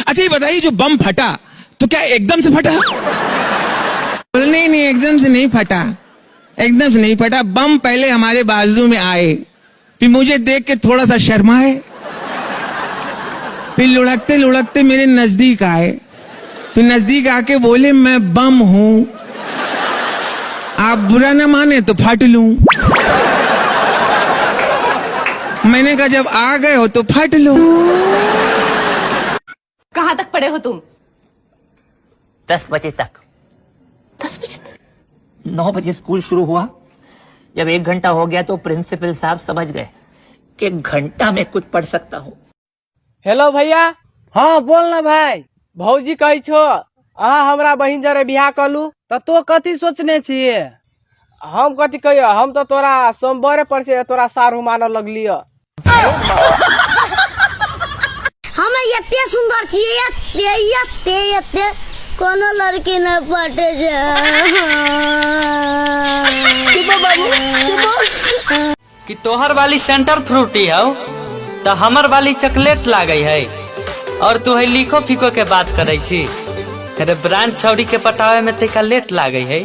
अच्छा ये बताइए, जो बम फटा तो क्या एकदम से फटा? बोले नहीं नहीं, एकदम से नहीं फटा, एकदम से नहीं फटा। बम पहले हमारे बाजू में आए, फिर मुझे देख के थोड़ा सा शर्माए, फिर लुढ़कते लुढ़कते मेरे नजदीक आए, फिर नजदीक आके बोले मैं बम हूं, आप बुरा ना माने तो फाट लूं। मैंने कहा जब आ गए हो तो फाट लो। कहाँ तक पढ़े हो तुम? 10 बजे तक। 10 बजे तक? 9 बजे स्कूल शुरू हुआ। जब 1 घंटा हो गया तो प्रिंसिपल साहब समझ गए कि घंटा में कुछ पढ़ सकता हूँ। हेलो भैया। हाँ बोल ना भाई। भौजी कहै छो अहाँ हमरा बहिन जरे बियाह कलू। त तो कथी सोचने छियै? हम कथी कहियो, हम तो तोरा सोमवारे पर से तोरा सारू मानऽ लगलियो। हम एते सुंदर छियै, एते एते एते, कोनो लड़की नहि पटे छै। कि तोहर वाली सेंटर फ्रूटी हौ त हमर वाली चॉकलेट लागै है, और तू है लिखो फीको के बात करै छी। अरे ब्रांड छौरी के पटावे में तैका लेट लागै है।